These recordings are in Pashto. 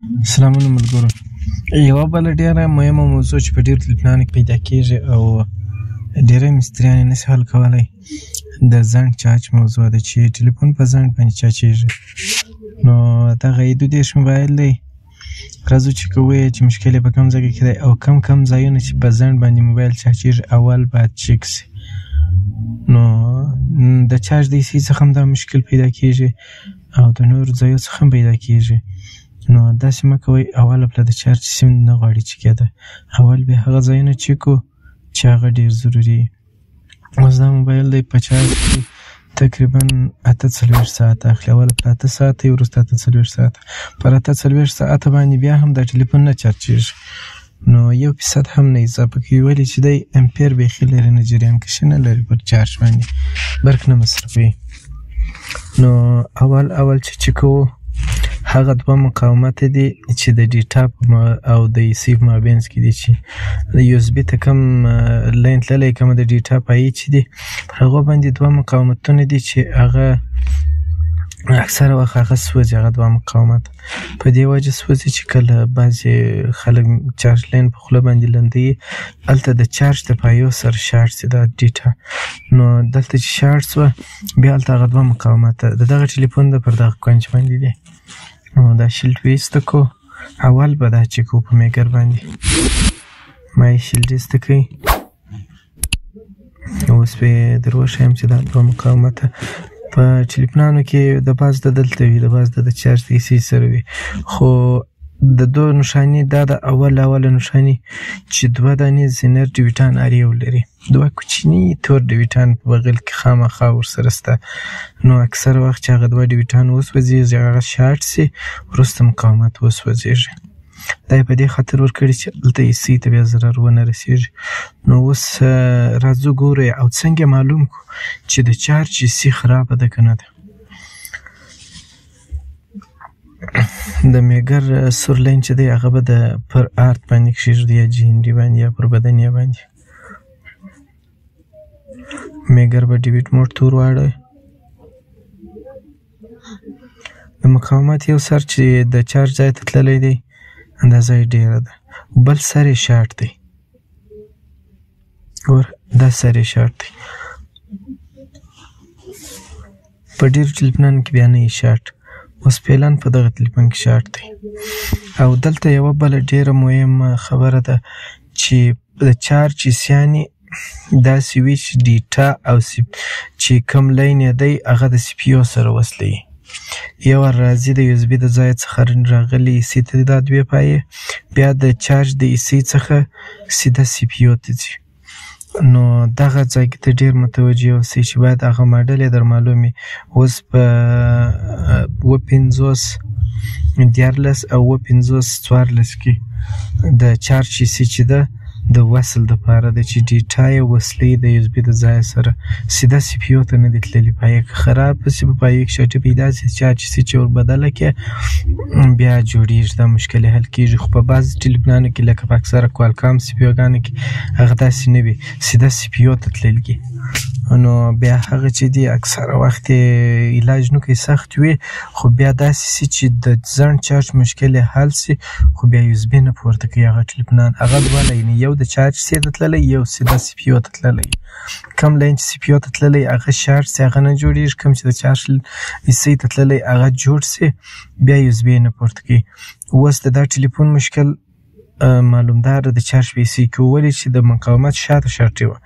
سلامونه ملګرو. یوه بله ډېره مهمه موضوع چې په ډېرو تلیفونانو کې پیدا کېږي او ډېری مستریان یې نشي حل کولی، د ځنډ چارج موضوع ده چې ټلیفون په ځنډ باندې چارجېږي. نو دغه یې 32 موبایل دی، راځو چې کوو یې چې مشکل یې په کوم ځای کې دی او کم کم ځایونه چې په ځنډ باندې موبایل چارجېږي اول باید چک سي. نو د چارج د ایسي څخه هم دا مشکل پیدا کېږي او د نورو ځایو څخه هم پیدا کېږي. نو داسې مه کوئ، اوله پله د چارج سیم نه غواړي چې کېده، اول بیا هغه ځایونه چک کړو چې هغه ډېر ضروري. اوس دا موبایل دی په چارج کې تقریبا 48 ساعته اخلي، اوله پله 8 ساعته، وروسته 48 ساعته. پر 48 ساعته باندې بیا هم دا ټلیفون نه چارجېږي، نو 1% هم نه اضافه کوي، ولې چې دی امپیر بیخي لري نه، جریان کشي نه لري، پر چارج باندې برق نه مصرفوي. نو اول اول چې چک کوو هغه دوه مقاومت دي چې د ډیټا او د ای سي په مابینځ کې دي، چې د یو اس بي ته کوم لاین تللی، کوم د ډیټا پایې چې دي، پر هغو باندې دوه مقاومتونه دي چې هغه اکثره وخت هغه سوځي. هغه دوه مقاومت په دې وجه سوځي چې کله بعضې خلک چارج لاین په خوله باندې لندوي، هلته د چارج د پایو سره شارټ سي دا ډیټا. نو دلته چې شارټ سوه بیا هلته هغه دوه مقاومته د دغه ټلیفون د پر دغه کنج باندې دي. نو دا شیلډ ویسته کو، اول به دا چک کو په میګر باندې، ما یې شیلډ ایسته کوي. اوس به در وښایم چې دا دوه مقاومته په ټلیفونانو کې د باز د دلته وي، د باز د چارج د ایسي سره وي. خو د دوه نښانې دا د اول اوله نښانې چې دوه دانې زینر ډیویټان ار یو لري، دوه کوچني تور ډیویټان په بغل کې خامخا ورسره سته. نو اکثره وخت چې هغه دوه ډیویټان وسوځېږي، هغه شارټ سي، وروسته مقاومت وسوځېږي. دا یې په دې خاطر ورکړي چې هلته ایسي ته بیا ضرر ونه رسېږي. نو اوس راځو ګورو او څنګه معلوم کړو چې د چارج ایسي خرابه ده که نه ده. د میګر سور لاین چې دی هغه به د پر ارت باندې کښېږدي، یا جي ان ډي باندې، یا پر بدن یې باندې. میګر به ډیویټ موډ ته ور واړوي. د مقاومت یو سر چې د چارج ځای ته تللی دی اندازه یې ډېره ده، بل سر یې شارټ دی. ګوره دا سر یې شارټ دی. په ډېرو ټلیفونانو کې بیا نه یې شارټ، اوس فعلا په دغه ټلیفون کې شارټ دی. او دلته یوه بله ډېره مهمه خبره ده چې د چارج ایسیانې داسې وي چې ډیټا او چې کوم لاین یې دی هغه د سی پي یو سره وصلوي. یو وار راځي د یو اس بي د ځای څخه راغلي ایسي ته دا دوې پایې، بیا د چارج د ایسي څخه سیده سی پي یو ته ځي. نو دغه ځای کې ته ډېر متوجه اوسئ چې باید هغه ماډل یې در معلوم وي. اوس په 57 13 او 57 14 کې د چارج ایسي چې ده د وصل دپاره ده چې ډیټا یې وصلوي د یو اس بي د ځای سره، سیده سی پي یو ته نه دي تللي. پایې که خراب سي، په پایې کې شارټي پیدا سي، چارج ایسي چې ور بدله کړې بیا جوړېږي، دا مشکل یې حل کېږي. خو په بعضې ټلیفونانو کې لکه په اکثره کوالکام سی پي یوګانو کې هغه داسې نه وي، سیده سی پي یو ته تلل کي. نو بیا هغه چې دی اکثره وخت یې علاج نه کوي، سخت وي. خو بیا داسې سي چې د ځنډ چارج مشکل یې حل سي، خو بیا یو اس بي نه پورته کوي هغه ټلیفونان. هغه دوه لاینې، یو د چارج سي ته تللی، یو سیده سی پي یو ته تللی. کم لاین چې سی پي یو ته تللی هغه شارټ سي، هغه نه جوړېږي. کم چې د چارج ایسي ته تللی هغه جوړ سي، بیا یو اس بي نه پورته کوي. اوس د دا ټلیفون مشکل معلومدار د چارج په ایسي کې، ولې چې د مقاومت شاته شارټي وه،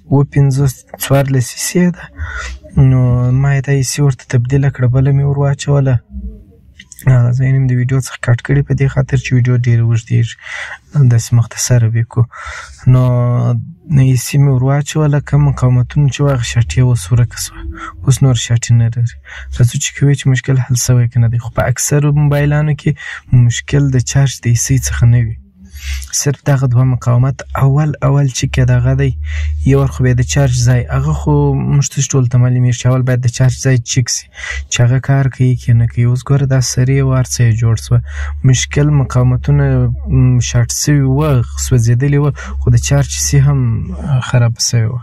57 14 ایسي ده. نو ما یې دا ایسي ورته تبدیله کړه، بله مې ور واچوله. هغه ځای مې د ویډیو څخه کټ کړي په دې خاطر چې ویډیو ډېره اوږدېږي، داسې مختصره به یې کړو. نو ایسي مې ور واچوله، کوم مقاومتونه چې وه هغه شارټي اوس ورکه سوه، اوس نور شارټي نه لري. راځو چې کوي چې مشکل حل سوی که نه دی. خو په اکثرو موبایلانو کې مشکل د چارج د ایسي څخه نه وي، صرف دغه دوه مقاومت اول اول چې کې دغه دی. یو وار خو بیا د چارج ځای هغه خو موږ ته ټول ته معلومېږي چې اول باید د چارج ځای چک سي چې هغه کار کوي که نه کوي. اوس ګوره دا سرې وار څه یې جوړ سوه، مشکل مقاومتونه شارټ سوي وه، سوځېدلي وه، خو د چارج سي هم خرابه سوې وه.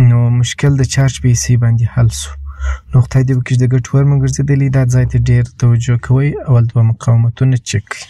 نو مشکل د چارج په ایسي باندې حل سو. نو خدای دې وکړي چې د ګټور مو ګرځېدلی. دا ځای ته ډېر توجه کوئ، اول دوه مقاومتونه چک کړئ.